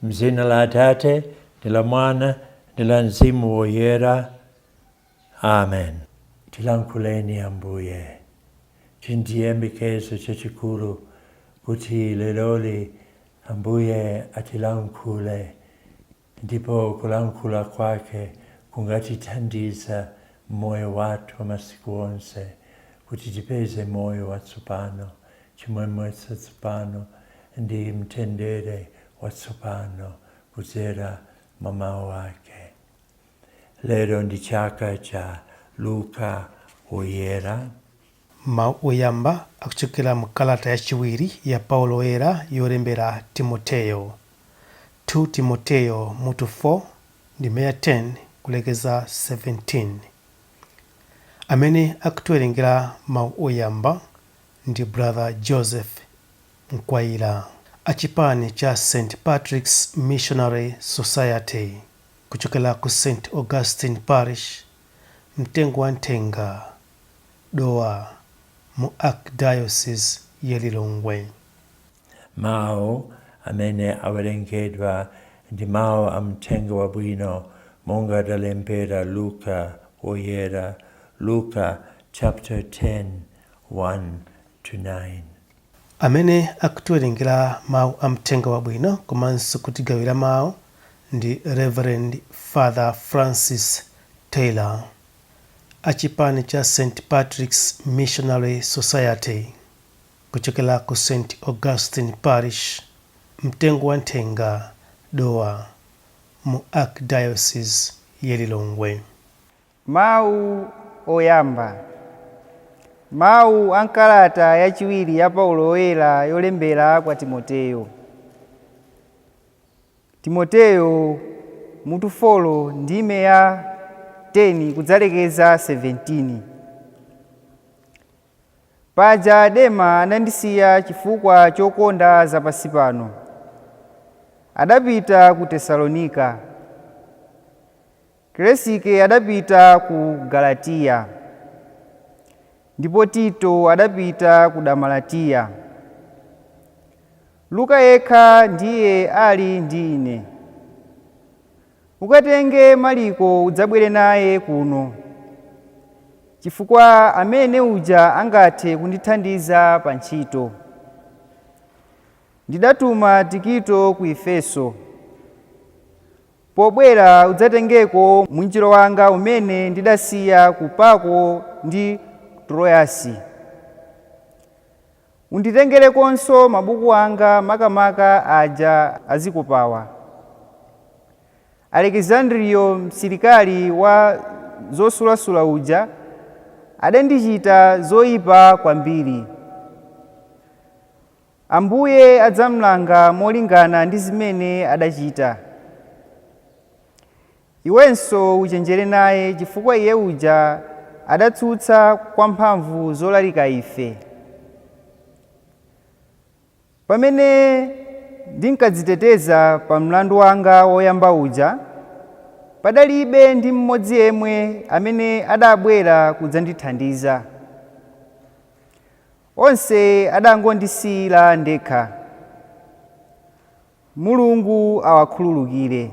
M'dzina la Atate, ndi la Mwana, ndi la Mzimu Woyera. Amen. Tilankhuleni Ambuye. Chiyembekezo chachikulu kuti leroli Ambuye atilankhule ndipo kulankhula kwake kungatithandiza moyo wathu wa masiku onse kuti tipeze moyo watsopano, chimwemwe chatsopano ndi mtendere watsopano kudzera mwa mawu ake. Lero ndi chaka cha Luka Woyera. Mawu oyamba akuchokera mu kalata yachiwiri ya Paulo Woyera yolembera Timoteyo, 2 Timoteyo mutu 4 ndime ya 10 kulekeza 17. Amene akutiwerengera mawu oyamba ndi Brother Joseph Mkwaila, a chipani cha St Patrick's Missionary Society kuchokera ku St Augustine Parish, Mtengo wa Nthenga, Dowa, mu Archdiocese ya Lilongwe. Mawu amene awerengedwa ndi mawu a Mthenga Wabwino monga adalembera Luka Woyera, Luka chapter 10, 1 to 9. Amene akutiwerengera mawu a Mthenga Wabwino komanso kutigawira mawu ndi Rev. Father Francis Taylor, a chipani cha St Patrick's Missionary Society kuchokera ku St Augustine Parish, Mtengo wa Nthenga, Dowa, mu Archdiocese ya Lilongwe. Mawu oyamba. Mawu a m'kalata yachiwiri ya Paulo Woyera yolembera kwa Timoteyo. Timoteyo mutu 4 ndime ya 10 kudzalekeza 17. Paja Dema anandisiya chifukwa chokonda zapansi pano. Adapita ku Tesalonika. Kresike adapita ku Galatiya, ndipo Tito adapita ku Damalatiya. Luka yekha ndiye ali ndi ine. Ukatenge Mariko udzabwere naye kuno, chifukwa amene uja angathe kundithandiza pa ntchito. Ndidatuma Tikito ku Efeso. Pobwera udzatengeko mwinjiro wanga umene ndidasiya ku Pako ndi Troyasi. Unditengerekonso mabuku anga, makamaka aja azikopawa. Alekisandriyo msilikali wa zosulasula uja adandichita zoipa kwambiri. Ambuye adzamlanga molingana ndi zimene adachita. Iwenso uchenjere naye, chifukwa iye uja adatsutsa kwamphamvu zolalika ife. Pamene ndinkadziteteza pa mlandu wanga woyamba uja, padalibe ndi mmodzi yemwe amene adabwera kudzandithandiza. Onse adangondisiyira ndekha. Mulungu awakhululukire.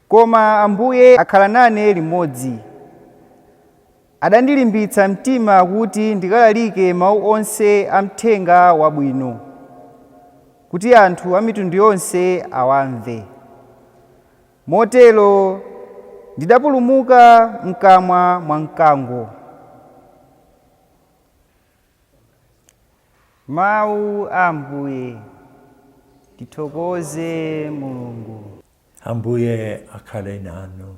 Koma Ambuye akhala nane limodzi. Adandilimbitsa mtima kuti ndikalalike mawu onse a Mthenga Wabwino, kuti anthu a mitundu yonse awamve. Motero ndidapulumuka m'kamwa mwa mkango. Mawu a Ambuye. Tithokoze Mulungu. Ambuye akhale nanu.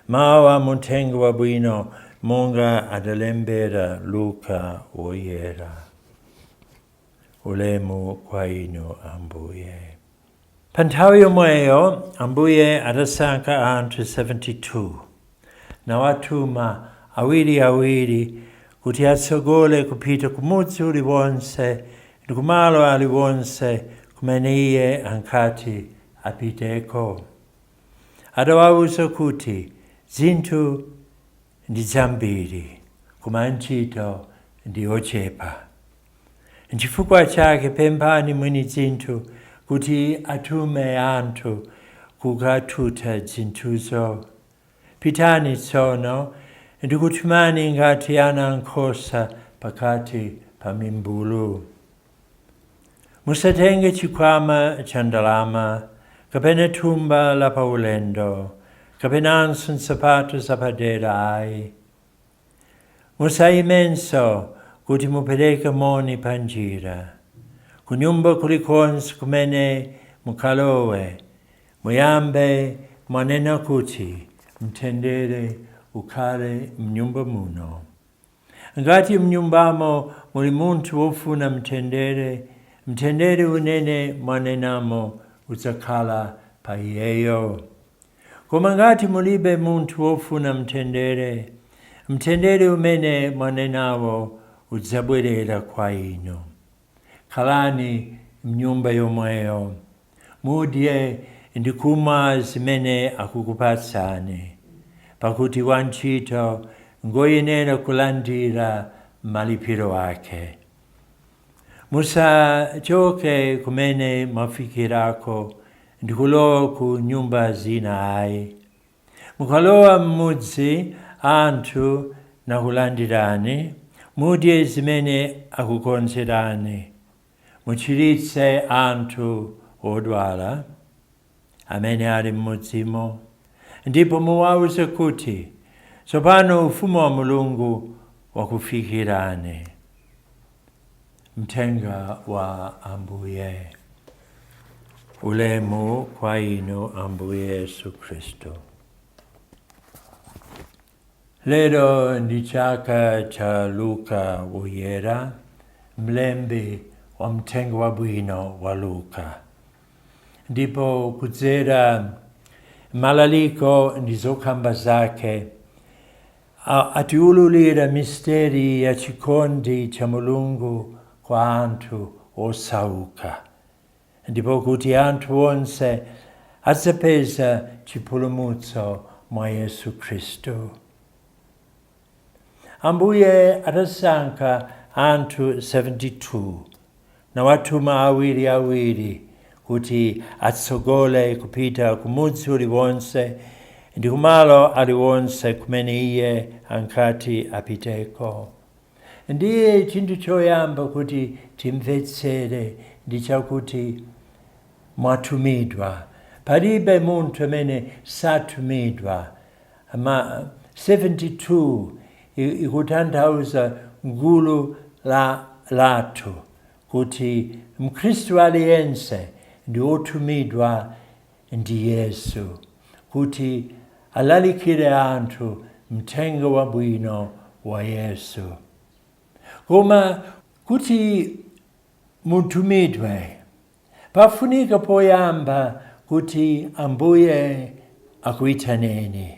Mawu a Muthenga Wabwino monga adalembera Luka Woyera. Ulemu kwa inu Ambuye. Pa nthawi yomweyo Ambuye adasankha anthu 72, nawatuma awiriawiri kuti atsogole kupita kumudzi uliwonse ndi kumalo aliwonse kumene iye ankati apiteko. Adawawuza kuti zinthu ndi zambiri koma antchito ndi ochepa. Nchifukwa chake pemphani mwini zinthu kuti atume anthu kukatuta zinthuzo. Pitani tsono, ndikutumani ngati ana ankhosa pakati pa mimbulu. Musatenge chikwama cha ndalama, kapena thumba la paulendo, kapenanso nsapato zapadera ayi. Musayimenso kuti mupereke moni pa njira. Kunyumba kulikonse kumene mukalowe, muyambe mwanena kuti mtendere ukhale mnyumba muno. Ngati mnyumbamo muli munthu wofuna mtendere, mtendere umene mwanenamo udzakhala pa iyeyo. Koma ngati mulibe munthu wofuna mtendere, mtendere umene mwanenawo udzabwerera kwa inu. Khalani mnyumba yomweyo, mudye ndi kumwa zimene akukupatsani, pakuti wantchito ngoyenera kulandira malipiro ake. Musachoke kumene mwafikirako ndi kulowa ku nyumba zina ayi. Mukalowa m'mudzi anthu nakulandirani, mudye zimene akukonzerani, muchiritse anthu odwala amene ali m'mudzimo, ndipo muwawuze kuti tsopano ufumu wa Mulungu wakufikirani. Mthenga wa Ambuye. Ulemu kwa inu Ambuye Yesu Khristu. Lero ndi chaka cha Luka Woyera, mlembi wa Mthenga Wabwino wa Luka. Ndipo kudzera malaliko ndi zokamba zake atiululira misteri ya chikondi cha Mulungu kwa anthu osauka, ndipo kuti anthu onse adzapeza chipulumutso mwa Yesu Khristu. Ambuye adasankha anthu 72 nawatuma awiri awiri kuti atsogole kupita kumudzi uliwonse ndi kumalo aliwonse kumene iye ankati apiteko. Ndiye chinthu choyamba kuti timvetsere ndi chakuti mwatumidwa. Palibe munthu amene satumidwa. Ma 72 ikutanthauza gulu la lathu kuti mkhristu aliyense ndi otumidwa ndi Yesu kuti alalikire anthu mthenga wabwino wa Yesu. Koma kuti mutumidwe, pafunika poyamba kuti Ambuye akuitaneni.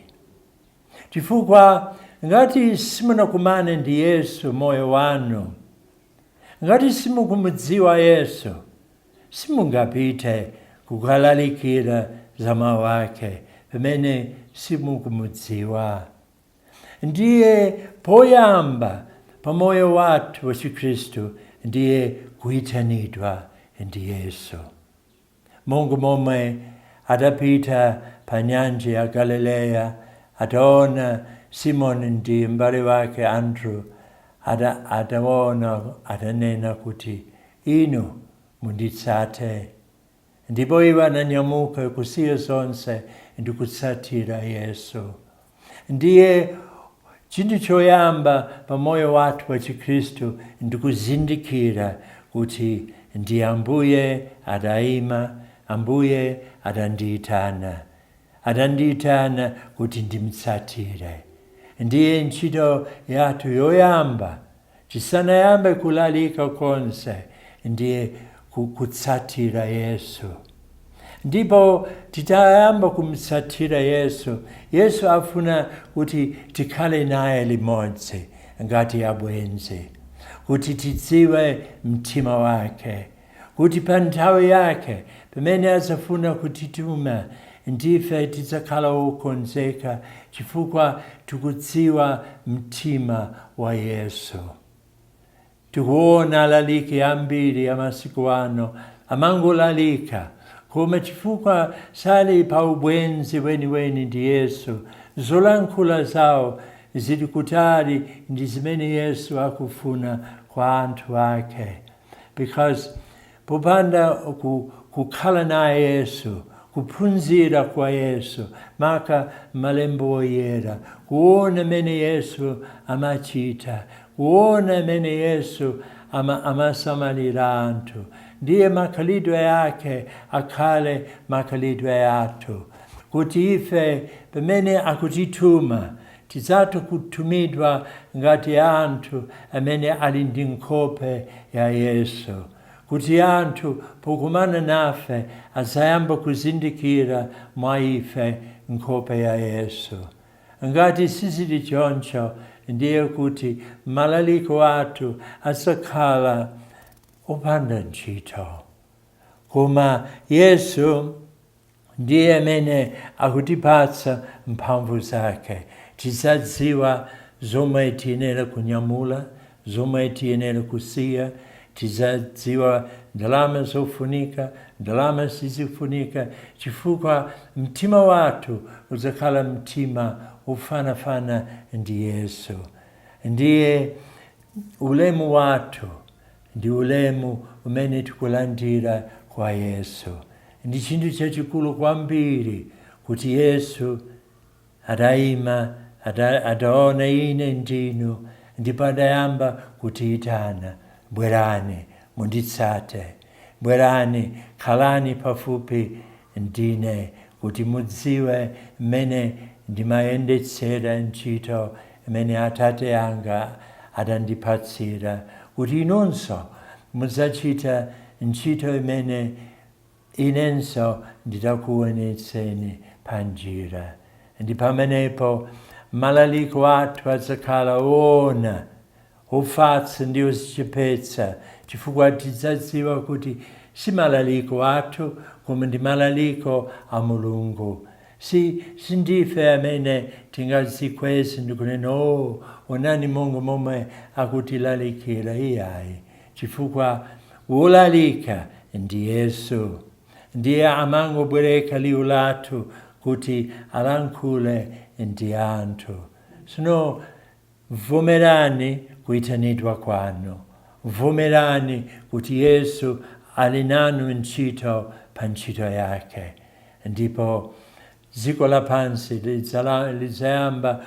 Chifukwa ngati simunakumane ndi Yesu moyo wanu, ngati simukumudziwa Yesu, simungapite kukalalikira za mawu ake pamene simukumudziwa. Ndiye poyamba pa moyo wathu wa Chikhristu ndiye kuitanidwa ndi Yesu. Monga momwe adapita pa nyanja ya Galileya, ataona Simoni ndi m'bale wake Andrew, adaona adanena kuti inu munditsate. Ndipo iwo ananyamuka kusiya zonse ndi kutsatira Yesu. Ndiye chinthu choyamba pa moyo wathu wa Chikhristu ndi kuzindikira kuti ndi Ambuye adayima, Ambuye adandiitana. Adandiitana kuti ndimtsatire. Ndiye ntchito yathu yoyamba tisanayambe kulalika konse ndiye kutsatira Yesu. Ndipo titayamba kumtsatira Yesu, Yesu afuna kuti tikhale naye limodzi ngati abwenzi, kuti tidziwe mtima wake, Kuti pa nthawi yake pamene adzafuna kutituma, ndife tidzakhala okonzeka chifukwa tikudziwa mtima wa Yesu. Tikuona alaliki ambiri amasiku ano amangolalika, koma chifukwa sali pa ubwenzi weniweni ndi Yesu, zolankhula zawo zili kutali ndi zimene Yesu akufuna kwa anthu ake. Because popanda kukhala naye Yesu, kuphunzira kwa Yesu, maka malembo oyera, kuona mene Yesu amachita, kuona mene Yesu amasamalira anthu, ndiye makhalidwe yake akhale makhalidwe athu, kuti ife pamene akutituma tidzatha kutumidwa ngati anthu amene ali ndi nkhope ya Yesu, kuti anthu pokumana nafe adzayamba kuzindikira mwa ife nkhope ya Yesu. Ngati sizili choncho, ndiye kuti malaliko athu adzakhala opanda ntchito. Koma Yesu ndiye amene akutipatsa mphamvu zake. Tidzadziwa zomwe tiyenera kunyamula, zomwe tiyenera kusiya. Tidzadziwa ndalama zofunika, ndalama sizifunika, chifukwa mtima wathu udzakhala mtima ufanafana ndi Yesu. Ndiye ulemu wathu ndi ulemu umene tikulandira kwa Yesu. Ndi chinthu chachikulu kwambiri kuti Yesu adayima, adaona ine ndinu, ndipo adayamba kutiyitana, bwerani munditsate, bwerani khalani pafupi ndine, kuti mudziwe mmene ndimayendetsera ntchito imene Atate anga adandipatsira, kuti inunso mudzachita ntchito imene inenso ndidakuonetseni pa njira. Ndi pamenepo malaliko athu adzakhala oona, ofatsa ndi odzichepetsa, chifukwa tidzadziwa kuti si malaliko athu, koma ndi malaliko a Mulungu. Sindife amene tingadzikweze ndikunena, oh, onani monga momwe akutilalikira. Iyayi, chifukwa wolalika ndi Yesu, ndiye amangobwereka liwu lathu kuti alankhule ndi anthu. Sono vomerani kuitanidwa kwanu, vomerani kuti Yesu ali nanu ntchito pa ntchito yake, ndipo dziko lapansi lidzayamba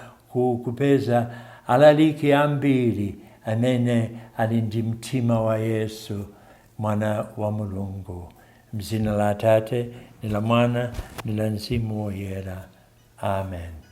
kupeza alaliki ambiri amene ali ndi mtima wa Yesu, mwana wa Mulungu. Mzina la Atate, ndi la Mwana, ndi la Mzimu Woyera. Amen.